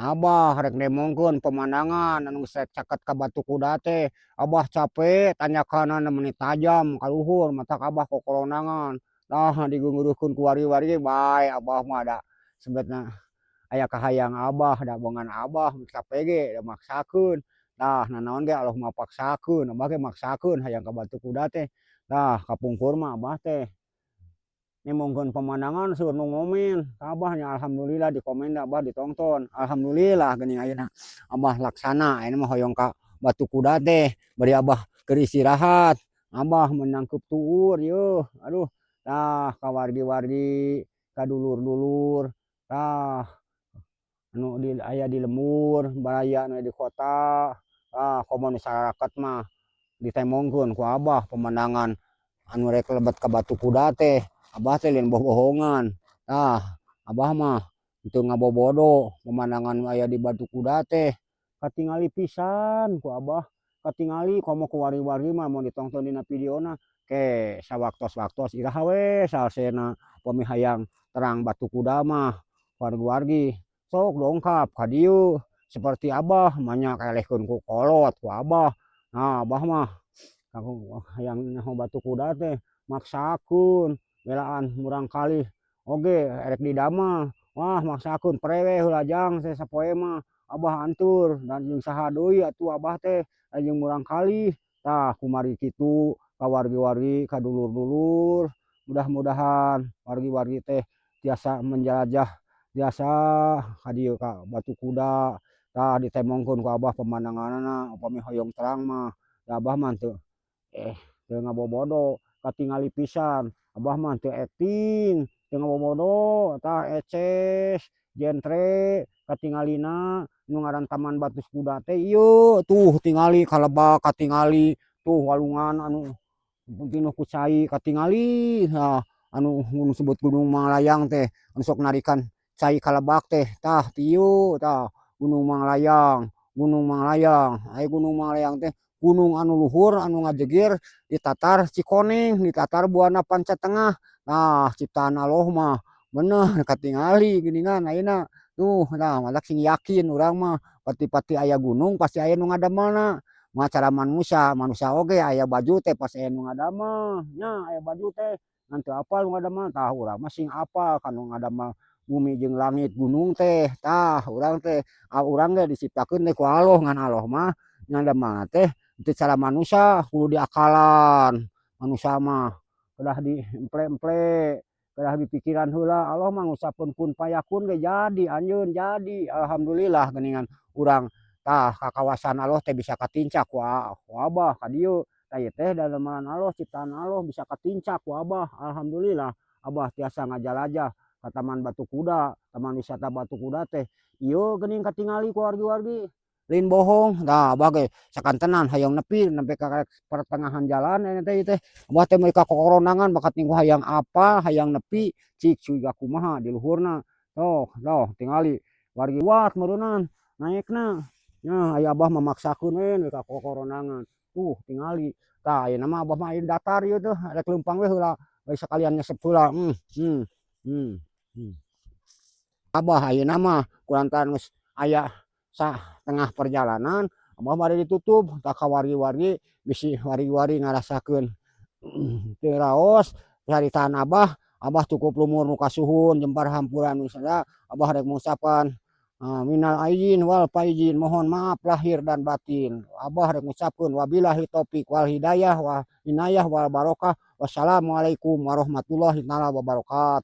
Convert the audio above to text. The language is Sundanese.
Abah rek nemongkeun pemandangan anu geus caket ka Batu Kuda teh. Abah capek, tanjakanna meni tajam ka luhur, matak Abah kokoronangan. Tah, digeunggeureuhkeun ku wargi-wargi bae Abah mah, da sebetna aya kahayang Abah, da bongan Abah capek ge da maksakeun. Tah, nanaon ge Allah mah paksakeun, Abah ge maksakeun hayang ka Batu Kuda teh. Tah, kapungkur mah Abah teh nemongkeun pemandangan, seueur nu ngomen ka Abah nya. Alhamdulillah di komen Abah ditongton, alhamdulillah geuning. Ayeuna Abah laksana, ayeuna mah hoyong ka Batu Kuda teh bari Abah keur istirahat, Abah menangkeup tuur yeuh. Aduh, tah, ka wargi-wargi, ka dulur-dulur, tah, anu di aya di lembur, baraya anu di kota. Tah, komo nu sararaket mah ditembongkeun ku Abah pemandangan anu rek lebet ka Batu Kuda teh. Abah teh lain bobohongan. Tah, Abah mah teu ngabobodo. Pemandangan nu aya di Batu Kuda teh katingali pisan ku Abah, katingali. Komo ku wargi-wargi mah mun ditongton dina videona ke sawaktos-waktos iraha we salsena. Upami hayang terang Batu Kuda mah, wargi-wargi sok dongkap ka dieu seperti Abah manya, kaelehkeun ku kolot ku Abah. Nah, Abah mah hayang nyaho Batu Kuda teh maksakeun, belaan murangkalih oge erek didamel. Wah, maksakeun, pere we heula jang sapoe mah Abah antur dan jeung saha deui atuh Abah teh, jeung murangkalih. Tah, kumargi kitu, ka wargi-wargi, ka dulur-dulur, mudah-mudahan wargi-wargi teh tiasa menjelajah, tiasa ka dieu ka Batu Kuda. Tah, ditembongkeun ku Abah pemandanganna. Upami hoyong terang mah da Abah mah teu teu ngabobodo, katingali pisan. Abah mah teu akting, teu ngabobodo. Tah, eces jentre katingalina nu ngaran Taman Batu Kuda teh ieu. Tuh, tingali ka lebak, katingali tuh walungan anu pinuh ku cai, katingali. Tah, anu disebut Gunung Manglayang teh anu sok narikan cai ka lebak teh. Tah, ti ieu. Tah, Gunung Manglayang, Gunung Manglayang. Aya Gunung Manglayang teh gunung anu luhur anu ngajegir di tatar Cikoneng, di tatar Buana Panca Tengah. Nah, ciptaan Allah mah bener katingali geuningan ayeuna tuh. Nah, matak sing yakin urang mah, pati-pati aya gunung pasti aya nu ngadamelna. Moal cara manusia, manusia oge aya baju teh pasti aya nu ngadamel nya, aya baju teh ngan teu apal nu ngadamel. Tah, urang mah sing apal ka nu ngadamel bumi jeung langit, gunung teh. Tah, urang teh, urang ge diciptakeun teh ku Allah, ngan Allah mah ngadamelna teh teu cara manusia, kudu diakalan. Manusia mah kedah di emple-emple, kedah dipikiran heula. Allah mah ngucapkeun kun fayakun ge jadi, anjeun jadi. Alhamdulillah geuningan urang. Tah, ka kawasan Allah teh bisa katincak ku Abah ka dieu. Tah, ieu teh dadamelan Allah, ciptaan Allah, bisa katincak ku Abah. Alhamdulillah Abah tiasa ngajalajah ka Taman Batu Kuda, Taman Wisata Batu Kuda teh ieu geuning, katingali ku wargi-wargi, lain bohong. Tah, Abah ge sakantenan hayang nepi nepi ka pertengahan jalan ayeuna teh. Ieu teh Abah teh meuli ka kokoronangan bakat ku hayang apal, hayang nepi cik siga kumaha di luhurna. Toh, toh, tingali wargi, kuat meureunan naekna nya. Aya Abah mah maksakeun we nepi ka kokoronangan. Tuh, tingali. Tah, ayeuna mah Abah mah ayeuna datar ieu teh, rek leumpang we heula bari sakalian nyesep heula. Abah ayeuna mah kulantaran geus aya satengah perjalanan Abah bade ditutup. Tah, ka wargi-wargi, bisi wargi-wargi ngarasakeun teu raos caritaan Abah. Abah cukup lumur nu kasuhun, jempar hampura nu sadaya. Abah rek mengucapkan minal aidin wal faizin, mohon maaf lahir dan batin. Abah rek ngucapkeun wabillahi taufik wal hidayah wal inayah wal barokah. Wassalamualaikum warahmatullahi taala wabarakatuh.